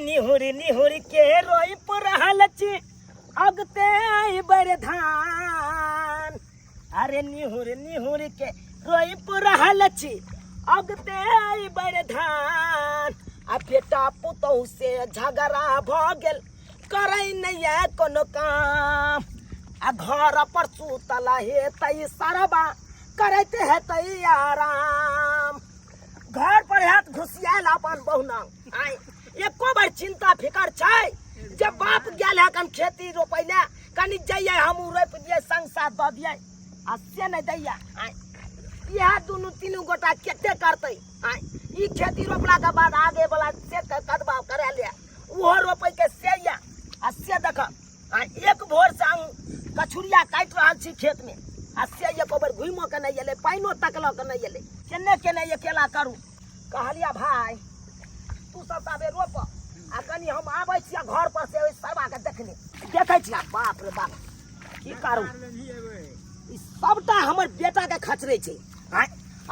निहुर निहुर के रोइप रहल छी अगते अइबर धान। अरे निहुर निहुर के रोइप रहल छी अगते अइबर धान। आ बेटा पुतहु से झगड़ा भऽ गेल करै नहि ये कोनो काम। आ घर पर सुतल हेतै सरबा करैत हेतै आराम। घर पर हैत घुसियाल अपन बहुना आय एको बार चिंता फिकर छै जे बाप गेल है कन खेती रोपै ले कनि जइयै हमहूँ रोपि दियै संग साथ दऽ दियै आ से नहि दैया आय। इएह दुनू तीनू गोटा कते करतै आय। ई खेती रोपला के बाद आगे वाला से कदबा करा ले ओहो रोपै के से या आ से देख आ एक भोर से हम कछुरिया काटि रहल छी खेत में आ से एको बेर घुमो के नहीं एलै पानिओ तकलो के नहीं एलै केने केने अकेला करू। कहलिया भाई तू सब ताबे रोप आ कनि हम आबै छियै घर पर से ओहि सरवा के देखने देखै छियै। बाप रे बाप की करू ई सबटा हमर बेटा के खचरै छै।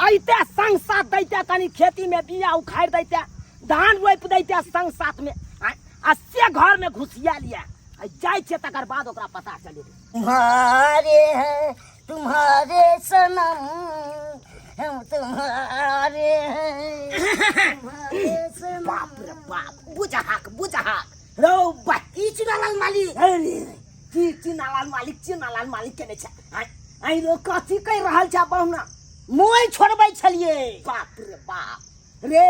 अइते संग साथ दैते कनि खेती में बिया उखाड़ि दैते धान रोपि दैते संग साथ में आ से घर में घुसिया लिया आ जाइ छियै तकर बाद ओकरा पता चले। तुम्हारे हैं तुम्हारे सनम हम तुम्हारे हैं तुम्हारे सनम। बाप रे बाप बुझहाक बुझहाक रौ बा की चिनालाल मालिक? अरे की चिनालाल मालिक चिनालाल मालिक केने छै? आइ आइ रो कथी कहि रहल छै बहुना? मोय छोड़बै छलियै। बाप रे बाप रे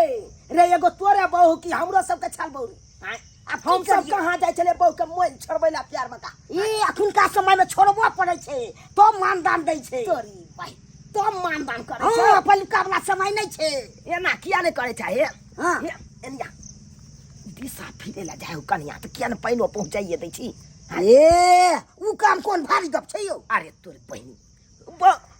रे एगो तोरे बहू की हमरो सबके छल बहू रे? आइ आब हम की सब करियै? कहाँ जाइ छलियै बहू के मोल छोड़बै ला प्यार में का? ई अखुनका समय में छोड़बो पड़ै छै तब मानदान दै छै। तोरी भाई तब मानदान करै छै। हँ पहिलुका वाला समय नहि छै। एना किया नहि करै छै? हे हँ। हे एनिया दिशा फिरे ला जाइ हो कनिया तऽ किया ने पानिओ पहुँचाइए दै छी? ए उ काम कोन भारी गप छै यौ? अरे तोर बहिनी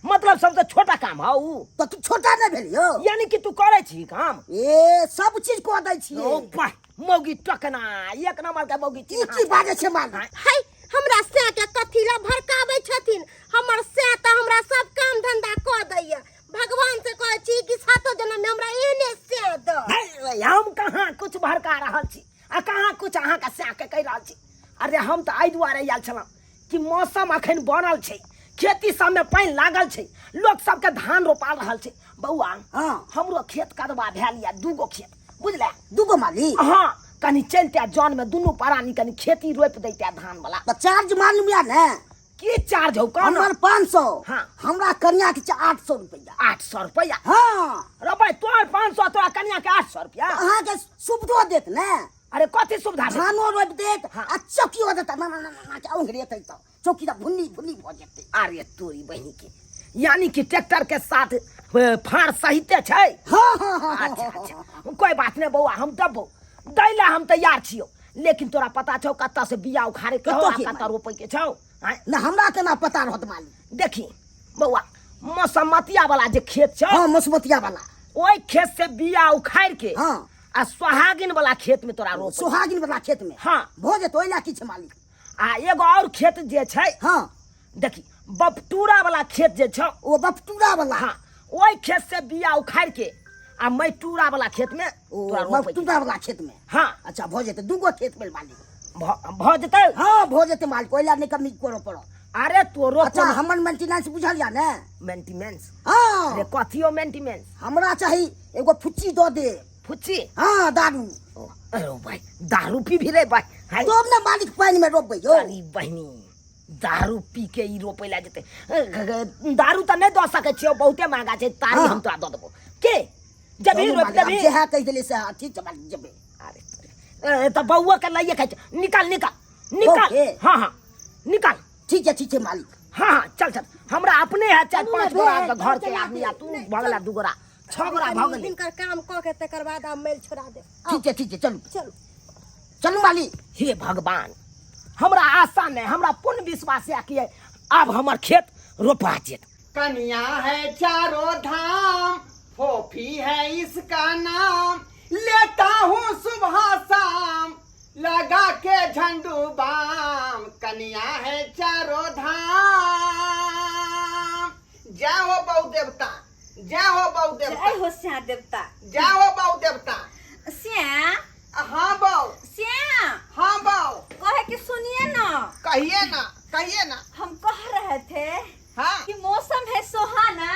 मतलब सबसे छोटा काम हौ उ। तऽ तू छोटा नहि भेल यौ? यानी कि तू करै छी काम? ए सब चीज कऽ दै छियै। ओ वाह मौगी टकना एक नंबर के मौगी ई की बाजै छै माल? है हमरा सै के कथी ला भड़काबै छथिन? हमर सै तऽ हमरा सब काम धंधा कऽ दैया। भगवान से कहै छी कि सातो जन्म में हमरा एहने सै दऽ। है, हम कहाँ कुछ भड़का रहल छी आ कहाँ कुछ अहाँके सै के कहि रहल छी। अरे हम तऽ एहि दुआरे आयल छलहुँ कि मौसम अखन बनल छै खेती सबमे पानि लागल छै लोक सबके धान रोपा रहल छै। बौआ हँ। हमरो खेत कदबा भेल यऽ दूगो खेत बुझले? दूगो मालिक? हँ कनि चलते जन में दुनू प्राणी कनि खेती रोपि दैते धान वाला। तऽ चार्ज मालूम यऽ ने? की चार्ज हौ कह हमर 500। हाँ। हमरा कन्या के छै 800 रुपया। 800 रुपया? हाँ। रे भाई तोहर 500 तोरा कन्या के 800 रुपया? अहाँके सुविधो देत ने? अरे कथी सुविधा देत? धानो रोपि देत हाँ। आ चौकियो देत। ना, ना, ना, ना, ना, के औंघरेतै तऽ चौकी तऽ भुन्नी भुन्नी भऽ जेतै। अरे तोरी बहिनी के यानी कि ट्रैक्टर के साथ फाड़ सहिते छै? हाँ, हाँ, हाँ, हाँ, अच्छा, हाँ, अच्छा। हाँ। कोई बात नहीं बौआ हम देबौ दै ला हम तैयार छियौ लेकिन तोरा पता छौ कतऽ से बिया उखाड़े के हौ कतऽ आ के कतऽ मालिक? रोपै के छौ? आँय? ना हमरा केना पता रहत मालिक? देखी बौआ मसमतिया वाला जे खेत छौ। हाँ मसमतिया वाला। ओहि खेत से बिया उखाड़ के हाँ। आ सोहागिन वाला खेत में तोरा रोपै। सोहागिन वाला खेत में? हाँ। भऽ जेतौ ओहि ला की छै मालिक? आ एगो और खेत जे छै। हाँ। देखी बपटूरा वाला खेत जे छौ। ओ बपटूरा वाला? हाँ ओहि खेत से बिया उखाड़ के आ मैटूरा वाला खेत में ओ, तोरा रोपै। बपटूरा वाला खेत में? हाँ। अच्छा भऽ जेतै दूगो खेत में मालिक। भऽ जेतै? हाँ भऽ जेतै मालिक ओहि ला नहि कमी करऽ पड़त। अरे तोरो अच्छा कोनो हमर मेंटेनेंस बुझल या ने? मेंटेनेंस? हाँ। अरे कथियो मेंटेनेंस? हमरा चाही एगो फुच्ची दऽ दे। फुच्ची? हाँ दारू। ओ, अरे भाई दारू पी भी रे भाई। हाय। तब ने मालिक पानि में रोपबै यौ। अरे बहिनी दारू पी के ई रोपै ला जेतै। दारू तऽ नहि दऽ सकै छियौ बहुते महंगा छै तारी हाँ। हम तोरा दऽ देबौ। के जबही चलू रोपि मालिक, आब देबही। जेहा कहि देलियै सएह ठीक छै मालिक जेबै। अरे तऽ बौआ के लइए खाइ छै। निकाल निकाल निकाल। बौके? हाँ हाँ निकाल। ठीक छै ठीक छै मालिक। हाँ हाँ चल चल हमरा अपने है चार चलू ने पाँच गोरा भेल, घर के चल आदमी आ चल तू चल। भऽ गेला 2 गोरा 6 गोरा भऽ गेलै। हिनकर काम कऽ के तकर बाद आब मेल छोड़ा देब। ठीक छै ठीक छै चलू। चलू। चलू मालिक। हे भगवान हमरा आशा नहीं हमरा पूर्ण विश्वास है कि आब हमर खेत रोपा जेत। कनिया है चारों धाम फोफी है इसका नाम लेता हूँ सुबह शाम लगा के झंडू बाम कनिया है चारों धाम। जय हो बहु देवता जय हो बहु देवता। जय हो श्या देवता। जय हो बहु देवता। श्या? हाँ बहु। कहिए ना। हम कह रहे थे हाँ कि मौसम है सुहाना,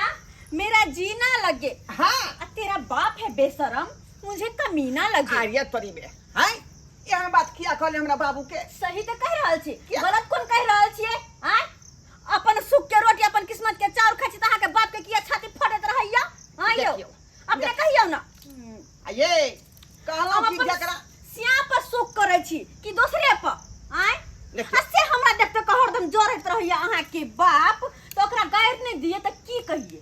मेरा जीना लगे। हाँ आ तेरा बाप है बेशरम, मुझे कमीना लगे। आर्य तोरी में हैं, एहन बात किया कहले हमरा बाबू के? सही तो कह रहल छी। किया? गलत कोन कह रहल छियै? आय अपन सुख के रोटी अपन किस्मत के चाउर खाइ छी त अहाँ के बाप के किया छाती फटैत रहैया? आँ यौ, देखियौ। अपने कहियौ ना। आ ये कहलहुँ हम कि अपन जकरा श्याम पर सुख करै छी कि दोसरे पर? आँय देखियौ। आ से हमरा देखते के हरदम जरैत रहैया अहाँ के बाप, तऽ ओकरा गारि नहि दिए तऽ की कहिए?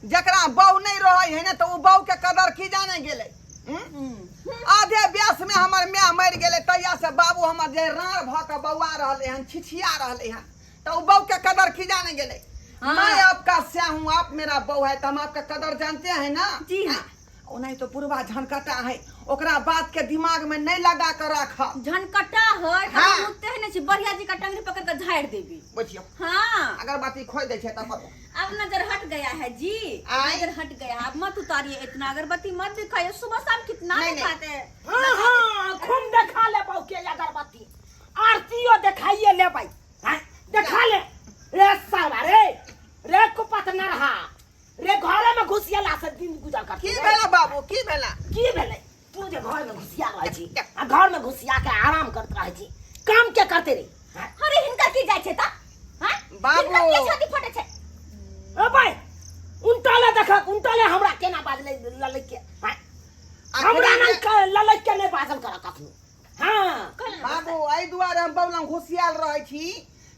जकरा बहू नहीं रहे है ना तो उ बहू के कदर की जाने गेलै? आधे ब्यास में हमर माय मरि गेलै, तहिया से बाबू हमर जे राड़ भऽ के बौआ रहलै हन, छिछिया रहलै हन, तो उ बहू के कदर की जाने गेलै? हाँ। मैं आपका स्या हूँ, आप मेरा बहू है, तो हम आपका कदर जानते हैं ना। जी हाँ। ओनाही तो बुढ़वा झनकटा है, ओकरा बात के दिमाग में नहीं लगा कर राख। झनकटा है तऽ हाँ। हम उठते नहीं छी, बढ़िया जी का टंगरी पकड़ के झाड़ि देबी। बुझियौ। हाँ। अगरबत्ती खोल दै छै तब। अब नजर हट गया है जी। आय। नजर हट गया, अब मत उतारिए इतना अगरबत्ती मत दिखाइए, सुबह शाम कितना नहीं, नहीं। दिखाते हैं। हाँ हाँ, खूब देखा ले बाऊ के अगरबत्ती, आरतियो देखाइए ले भाई। हाँ, देखा ले रे साला रे, रे कुपत न रहा रे, घरे में घुसियाला से दिन गुजर कर। की भेला बाबू, की भेला? की भेलै? तू जे घर में घुसिया रहै छी आ घर में घुसिया के आराम करत रहै छी, काम के करते रे? हाँ? अरे हिनका की जाइ छै त? हाँ? बाबू। हिनका की छाती फटे छै? ओ भाई, उनटले देख, उनटले हमरा केना बाजलै ललैक के? हाँ? हमरा आखिरी नहीं ललैक के नहीं बाजल कर कखनो। हाँ। बाबू, एहि दुआरे हम बौला घुसियाल रहै छी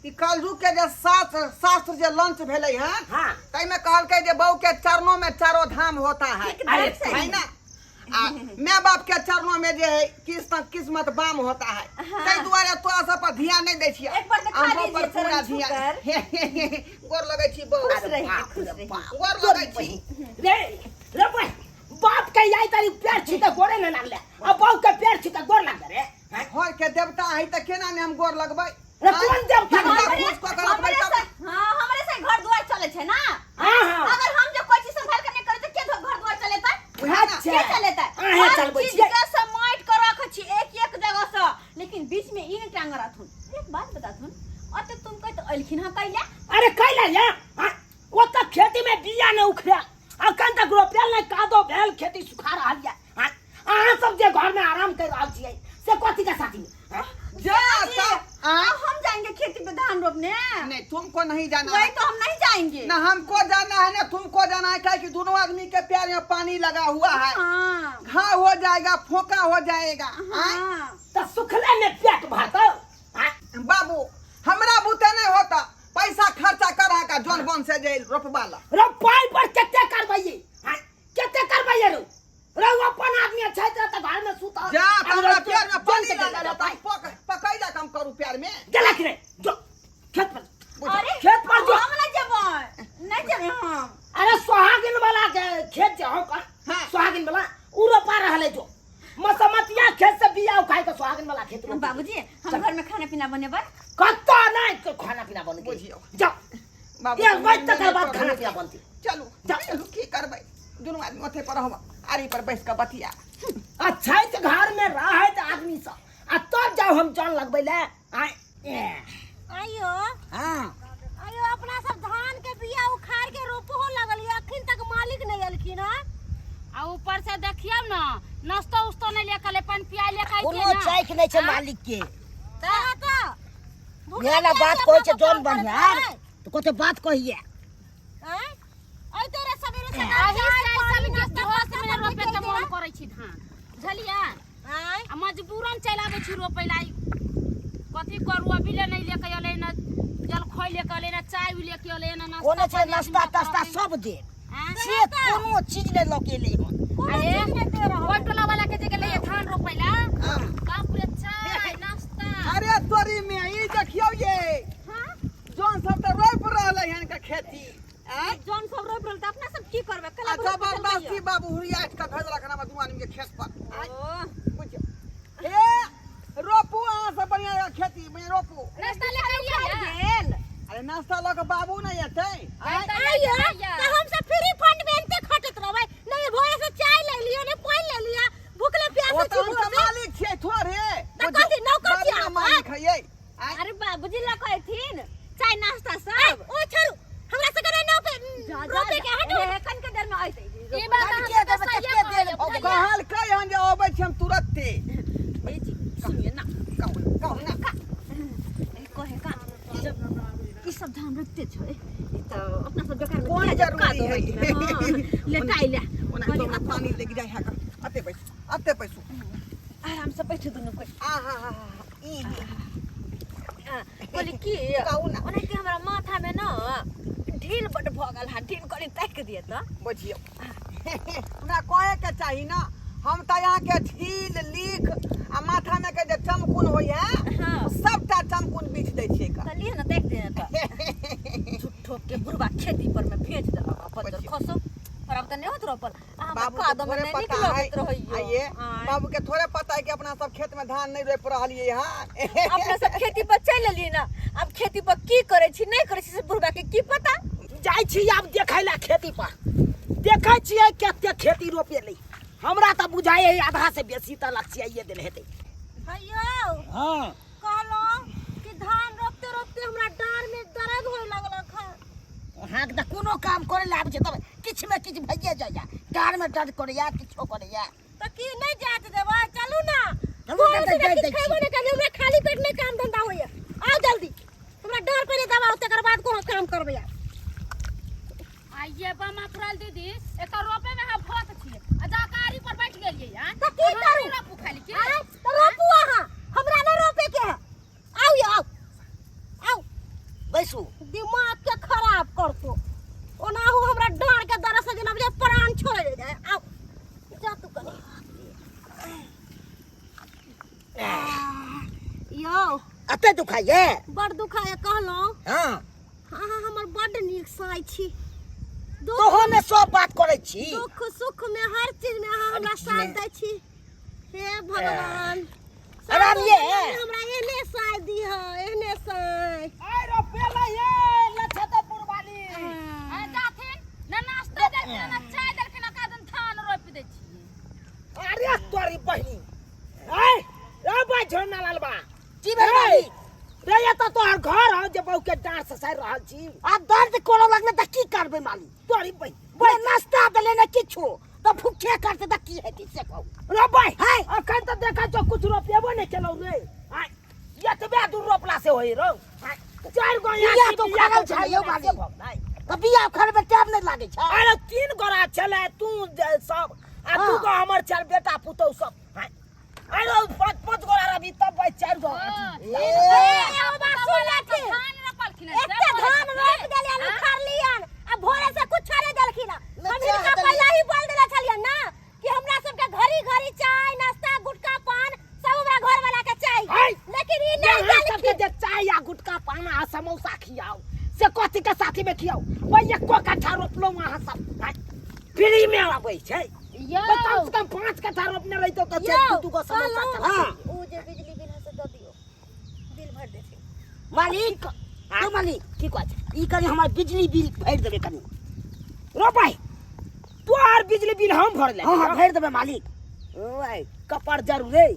कि कलयुग के जे शास्त्र जे लॉन्च भेलै हन, हाँ। ताहिमे कहलकै जे बहू के चरणों में चारो धाम होता है। एकदम अरे, सही। है ना? आ माय बाप के चरणों में जे है किस्मत किस्मत बाम होता है। हाँ। ताहि दुआरे तोरा सब पर ध्यान नहीं दै छियै। एक बार देखा हम पर दीजिए पूरा चरण ध्यान। छूकर। गोर लगै छी बहू। खुश रहिए, बाप खुश रे रहिए। बाप। गोर लगै छी। रे रे भाई, बाप के आई तारी पैर छीते गोरे न लागले, आ बहू के पैर छीते गोर लागले रे। हैं? घर के देवता है तऽ केना ने हम गोर लगबै? रे कोन देवता? हिनका रे? घूस कऽ के रखबै हमरे तब। से, हाँ, हमरे से घर द्वार चले छै ना। हाँ, हाँ। अगर हम जो कोई चीज संभाल के नहीं करे तो के घर द्वार चलेतै? उएह ना। अच्छा। के चलेतै? अहें हर चलबै चीज छियै। के समेट के रखै छी एक एक जगह से, लेकिन बीच में ई नहीं टांग रहथुन। एक बात बताथुन, अते तुम कह तो अइलखिन हँ कैला? अरे कैला या? हाँ, ओ तऽ खेती में बिया नहीं उखड़े, अखन तक रोपेल नहीं, कादो भेल खेती सुखा रहल या। हाँ, अहाँ सब जे घर में आराम कर रहल छियै से कथी के साथी में? हाँ? जा जी, तब आँय? अब हम जाएंगे खेती पे धान रोपने। नहीं, तुमको नहीं जाना वही है। तो हम नहीं जाएंगे ना हमको जाना है ना तुमको जाना है, काहे कि दोनों आदमी के पैर में पानी लगा हुआ है। हाँ। घाव हो जाएगा, फोका हो जाएगा। आँय? हाँ। तऽ सुखले में पेट भरतौ? हाँ? बाबू, हमरा बुते नहीं होता, पैसा खर्चा करा का जोन बन से जे रोपवा ला। रे पाई पर कते करबैये? हाँ? कते करबैये रो? रे अपन आदमी छै तऽ घर में सुत। जा त हमरा पैर में पानी लागल है, त पकड़ जा, हम करू पैर में। गेला कि नहीं? जो खेत पर। अरे खेत पर जो। हम नहीं जेबै, नहीं जेबै हम। अरे सोहागिन वाला के खेत जे हो का, हाँ। सोहागिन वाला उ रोपा रहले, जो मसमतिया खेत से बिया उखाइ के सोहागिन वाला खेत रोपी। बाबूजी, हम घर में खाना पीना बनेबै। कत्ता नहीं खाना पीना बन। बुझियौ। जा। बाबू, एक बज तकर बाद खाना पीना बनती। चलू। जा। चलू, की करबै, दुनू आदमी ओथे पर रहब, आरी पर बैस के बतिया। अच्छा है तऽ घर में रहत आदमी सब, आ तब जाओ हम जन लगबै ले आय ए। आइयो। हाँ। आइयो, अपना सब धान के बिया उखाड़ के रोपहो लगलियै, अखन तक मालिक नहीं एलखिन हँ। आ ऊपर से देखियौ ने, नाश्तो उस्तो नहि लेके ले, पानि पियाइ लेके अइतियै कोनो ने। चैक नहीं छै हाँ? मालिक के। तऽ तऽ भूख नया लागि बात जाइ कहै छै छै, जौन अपना सब काम बनिहार करैत तऽ कते बात कहिए। आँय? अइते रे सबेरे सकाल अही चाय, से पानी, सब नाश्ता, जोश पास्ता में सब रोपे के निकलि मन गेलै। करै छी धान, बुझलियै? आँय? आ मजबूरन चलि आबै छी रोपै ला। कथी करू, अभी ले नहि लेके अलै ने जलखै लेके अलै ने चाय भी लेके अलै ने नाश्ता कोनो छै पानी। नाश्ता तास्ता सब दे आँय? से कोनो चीज नहि लऽ के एलै हन। कोनो अरे, चीज नहि दे रहल। ओहि टोला वाला के जे गेलै धान रोपै ला, हाँ। बाप रे, चाय नाश्ता। अरे तोरी में ई देखियौ ये हाँ? जोन सब तऽ रोपि रहलै हन के खेती। आँय? जौन सब रोपि रहल तऽ अपना सब की करबै? आ कला जबरदस्ती बाबू हुरियाट के भेजलक हन हमर दू आदमी के खेत पर। आँय? बुझियौ, हे रोपू अहाँ सब बढ़िआँ खेती में रोपू। नाश्ता लेके अइयै ने। गेल। अरे नाश्ता लऽ के बाबू नहि एतै? आँय? आइयो, तऽ हम सब फ्री फंड में एनते खटैत रहबै? नहीं भोरे से चाय ले लियो, नहीं पानी ले लिया, भूखले ओ प्यासे तऽ छी हम भोर तऽ से। मालिक छियै थोड़े। तऽ कथी, नौकर छियै बाबू ने अहाँ? मालिक है ये। आँय? अरे बाबूजी लऽ कहथिन चाय नाश्ता सब। ओ छोड़ू, हमरा से करे ना पे रोपे के, हटू। कन के देर में अइतै। ई बात कन अहाँ के सबके देबै, सहिए कते देर कहलियै, भऽ गेल? बुझलियै? कहलकै हन जे अबै छी हम तुरत्ते। ए जी, सुनिए ना। कहू, कहू ना। ए, कहे का जब ई सब धान रोपते छै, ई तऽ अपना सब बेकार में कोन किया जब जरूरी कादो है? होइत में, हाँ, लेटाइ ले। ओना तो हमरा पानी लागि जाइ है, अते बैसू, अते बैसू। आराम से बैठू दुनू कोइ। आ हा हा हा, ई बोली की कहू ना। ओनाहिते हमरा माथा में न ढील बड भऽ गेल हन, ढील कनि ताकि दिअ तऽ। बुझियौ, हमरा कहे के चाही ना, हम तऽ अहाँके ढील लीख आ माथा में के जे चमकुन होइ है, सबटा चमकुन बीछ दै छियै का। तऽ लिअ ने, ताकि दिअ तऽ। झूठो के बुढ़बा खेती पर में भेज देलक अपन जर खसो पर, आब तऽ नहि होत रोपल आ हमरा बाबू के कादो में थोड़े नहि नीक पता है लगैत रहैया। आइए। आँय। बाबू के थोड़े पता है कि अपना सब खेत में धान नहीं रोप रहलियै हँ। अपना सब खेती पर चलि एलियै ने, आब खेती पर की करै छी नहि करै छी से बुढ़बा के की पता। जाइ छी आब देखै ला खेती पर, देखै छियै कते खेती रोपेलै। हमरा तऽ बुझाइ है आधा से बेसी तऽ लक्ष्याइए देल हेतै। भैया। हाँ। कहलहुँ कि धान रोपते रोपते हमरा डाँड़ में दर्द होए लगलक हँ। अहाँके तऽ कोनो काम करे ला आबै छै तब किछु में किछु भइए जाइया, डाँड़ में दर्द करैया, किछो करैया। तऽ की नहि जात देबै? चलू ना। चलू ना, भोर तऽ से जाइत किछु दै छी। खेबो नहि करलियै, हमरा खाली पेट नहि काम धंधा होइया। आउ जल्दी, हमरा डाँड़ पहिले दबाउ, तकर बाद कोनो काम करबै आब। आइये बमा फुराल दीदी, एकर रोपे में हम फंस छियै आ जा गाड़ी पर बैठ गेलियै। आ तऽ की करू? रोपू खाली की? आँय, तऽ रोपू अहाँ, हमरा नहि रोपे के है। आउ यौ, आउ आउ। बैसू। दिमाग के खराब करतो, ओनाहु हमरा डाँड़ के दर्द से जेना बुझाइ प्राण छोड़े जाय। आउ, जा तू कनी। यौ। एते दुखाइए? बड़ दुखाइए कहलहुँ। हाँ। अहाँ हमर बड्ड नीक साँय छी। दुख तोहो ने सब बात करै छी। दुख सुख में हर चीज में अहाँ हमरा अरे साथ की दै छी। हे भगवान, आराम ये। हमरा एहने साय दीह, एहने साय। आइ रोपेलै ये लछतपुर वाली। आ जाथिन न नाश्ता देलखिन न चाय देलखिन, आ दिन धान रोपि दै छियै। अरे तोरी बहिनी, आइ रे भाई झोना लालबा। की भेल मालिक? रे ये तऽ तोहर घर हौ जे बहू के डाँड़ ससारि रहल छी? आ दर्द करऽ लगले तऽ की करबै मालिक? तोरी बहिनी बे नाश्ता देले ने किछो, तऽ भूखे करते तऽ की हेतै से कहू। रे भाई है। अखन तऽ देखै छौ कुछ रोपेबो नहि केलौ रे। आइ एतबे दूर रोपला से होय रौ? आइ चारि गो बिया यहाँ तो बिया उखाड़ल के छलै यौ झाड़ि मालिक। भऽ गेलै। तऽ बिया उखाड़बै टाइम नहि लागै छै। अरे तीन गोरा छलै तू सब आ दू गो हमर छल बेटा पुतहु सब। आइ अरे पाँच पाँच गोरा रही तब भाई चारि गो। ए ओ बात सुन लेथिन। धान रोपलखिन हन, से एते बोलै धान छथिन। रोपि देलियन, उखाड़लियन आ भोरे से कुछ नहि देलखिन। हम चाह हिनका देलियन। पहिले ही बोल देले छलियन ना कि हमरा सबके घड़ी घड़ी चाय नाश्ता गुटखा पान सब हमरा घर वाला के चाही, है। लेकिन ई नहीं यहाँ सबके देलखिन। जे चाय आ गुटखा पान आ समोसा खियाओ से कथी के साथी में खियाओ? भाई एको कट्ठा रोपलहुँ अहाँ सब, आँय, फ्री में आबै छै। यौ। तो कम से कम 5 कट्ठा रोपने रहितौ तऽ यौ, दू दू गो समोसा कहलहुँ, चला। हाँ। उ जे बिजली बिल है से दऽ दियौ, बिल भरि देथिन। मालिक, यौ मालिक। की कहै छै? ई कनि हमर बिजली बिल भरि देबै कनि। रोपाई तोहर बिजली बिल हम भरले? हाँ हाँ, भरि देबै मालिक। ओए कपार जरूर रे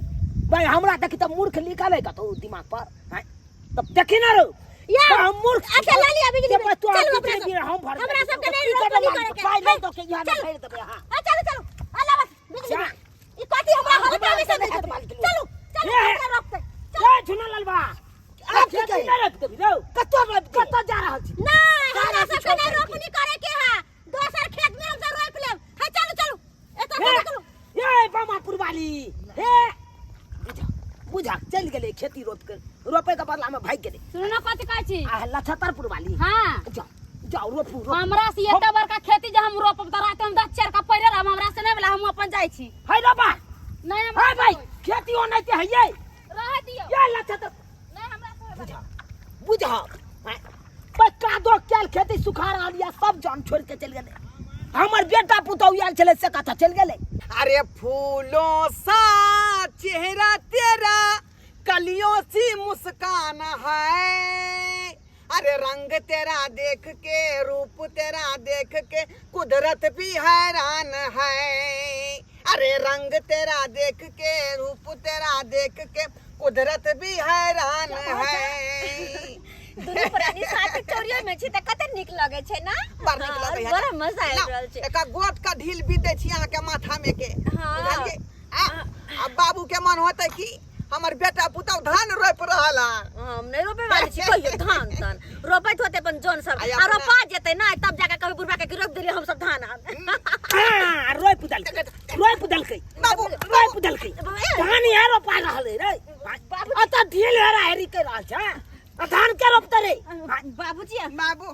भाई, हमरा देखी तऽ मूर्ख लिखल है कतौ दिमाग पर? आँय, तब देखी ना रो। यौ, तऽ हम मूर्ख अच्छा, लऽ लिअ बिजली जे बिल। भाई तोहर चलू बिजली अपना सब। बिल हम भरले। हमरा सबके तऽ नहि की करबै रोपनी मालिक? करैके। पाइ नहि दऽ के इहाँ चलू। भरि देबै अहाँ। हाँ, चलू चलू, अल्लाह बस बिजली जा। बिल। ई कथी हमरा हल्का हमरा में से नहि हैत मालिक। चलू चलू, हे, हे। कतऽ रोपतै? ए झुना ललबा, आब की खेती कही? नहि रोपि देबही रौ? कतऽ रोपि देबै? कतऽ जा रहल छी? नहीं, हमरा सारा सबके किछो नहीं करके। रोपनी करे के है, दोसर खेत में हम सब रोपि लेब। हे चलू चलू, एतऽ हे, चलू चलू। ए बामापुर वाली, हे बुझा बुझा, चलि गेलै खेती रोप के, रोपे के बदला में भागि गेलै। सुनू ने, कथी कहै छी? आ लछतरपुर वाली। हाँ। जाओ जाओ, रोपू रोपू। हमरा से एते बड़का खेती जे हम रोपब तऽ राति हम 10 चारि का पड़े रहब, हमरा से नहि भेला, हम अपन जाइ छी। है रोपा। नहि हमरा है भाई, खेती ओनाहिते है ये। रहऽ दियौ। ये लछतर। नहि हमरा से होय बुझा बुझा, पर कादो कैल खेती सुखा रहल या, सब जान छोड़ के चलि गेलै। हमर बेटा पुतहु आयल छलै से कतऽ चलि गेलै? अरे फूलों सा चेहरा तेरा, कलियों सी मुस्कान है, अरे रंग तेरा देख के, रूप तेरा देख के कुदरत भी हैरान है। अरे रंग तेरा देख के, रूप तेरा देख के कुदरत भी हैरान है। दुनू प्राणी साथ दौड़ियो में छी त कते नीक लगे छै ना? बड़ नीक लगै है। बड़ा मजा आबि रहल छै। एका गोट का ढील भी दै छी अहाँके माथा में के। हाँ। बुझलियै? आ आ बाबू के मन होतै कि हमर बेटा पुतहु धान रोपि रहल हन। हम नहीं रोपे वाली छी कहियो धान तान रोपैत होते अपन जौन सब आ आ अपना- रोपा जेतै ना तब जाके कभी बुढ़बा के रोप देलियै हम सब धान आब। हाँ, रोपि देलकै, रोपि देलकै, बाबू रोपि देलकै। धान यहाँ रोपा रहल है रे। अतऽ ढील हेरा हेरी करि रहल छै। आ धान के रोपते रे? बाबूजी, बाबू,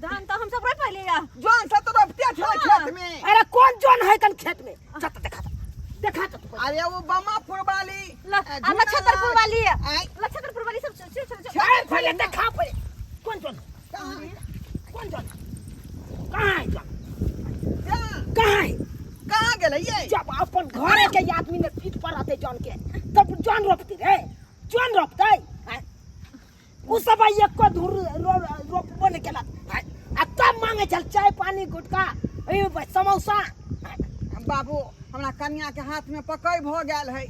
धान तो हम सब रोप लिया। जौन सब तो रोपते छलै खेत में। अरे कोन जौन है कन खेत में? चल तो देखा तो, देखा तो तू। अरे वो बमापुर वाली आ नक्षत्रपुर वाली। आय। नक्षत्रपुर वाली सब चल चल चल। अरे पहले देखा पहले, कोन जौन, कोन जौन, कहाँ है जौन? कहाँ है? कहाँ गेलै ये? जब अपन घरे के आदमी ने पीठ पर रहते जौन के, तब जौन रोपती रे, जौन रोपते। उ सब आई एको धूर रोपबो नहीं केलक। आ तब मांगे छल चाय पानी गुटखा ए समोसा। बाबू, हमरा कनिया के हाथ में पकई भऽ गेल है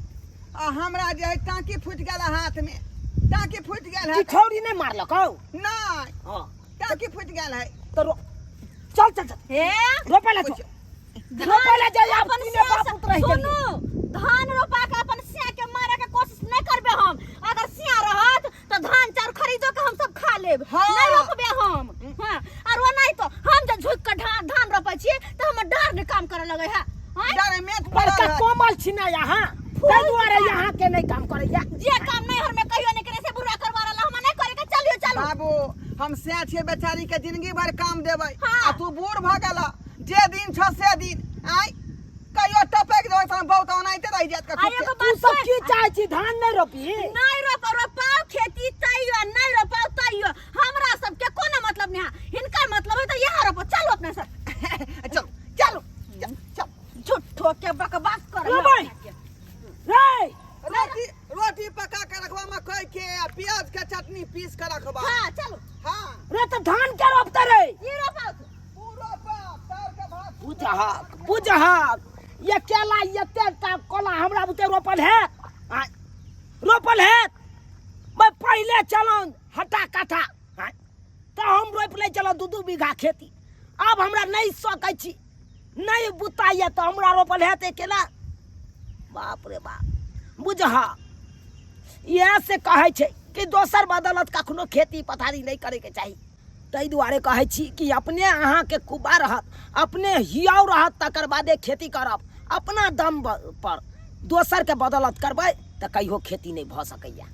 आ हमरा जे है टाँकी फूटि गेल है, हाथ में टाँकी फूटि गेल है। चिठौरी नहीं मारलक हौ? नहीं। हाँ। टाँकी फूटि गेल है। तो रो चल चल चल। हे, रोपे ला चल, रोपे ला जाय। आप अपन तीने सिया बाप पुत्र रहि गेलियै। सुनू, धान रोपा के अपन सिया के मारे के कोशिश नहीं करबे हम। अगर सिया रहत तो धान चाउर खरीदो के हम सब खा लेब। हाँ। नहीं रोपबे हम। हाँ, और वो नहीं तो हम जब झुक के धान रोपै छियै तो हमर डार नहीं काम करे लगे है। हाँ? डरे मेट बड़का पड़ल है। कोमल छिना यहाँ, ताहि दुआरे यहाँ के नहीं काम करैया। जे काम नहीं हर में कहियो नहीं करे से बुरा करवा रहा, हम नहीं करे के। चलियो चलू। बाबू, हम सैह छियै, बेचारी के जिंदगी भर काम देबै। हाँ। आ तू बूढ़ भऽ गेल, जे दिन छ से दिन आय कहियो टपक देबै तऽ बहुत ओनाहिते रहि जायत। आ कखनो एगो तू बात सब सुन। की चाहै छी? धान नहीं रोपी? नहीं रोपाओ खेती तैयो, नहीं रोपाओ तैयो, हमरा सबके कोनो मतलब नहीं है। हिनकर मतलब है तो यहाँ रोपो। चलो अपने सब। चलू चलू चल चल। झूठो के बकवास कर। रोपै। रे रोटी रोटी पका के रखबा मकई के आ प्याज के चटनी पीस के रखबा। हाँ चलो। हाँ। रे तो धान के रोपते रे? ई रोपाओ। तू रोपा चाउर के भात। बुझहक बुझहक, ये केला एते टा कोला हमरा बुते रोपल है? आँय, रोपल है? मैं पहले चलौं हटा काटा, आँय, तऽ हम रोपि लै छलहुँ 2-2 बीघा खेती। आब हमरा नहि सकै छी, नहि बुताइए, तऽ हमरा रोपल हेतै केना? बाप रे बाप, बुझह, इएह से कहै छै कि दोसर बदौलत कखनो खेती पथारी नहि करैके चाही। ताहि दुआरे कहै छी कि अपने अहाँके कुबा रहत, अपने हियाव रहत, तकर बादे खेती करब अपना दम पर। दोसरके बदौलत करबै तऽ कहियो खेती नहि भऽ सकैए।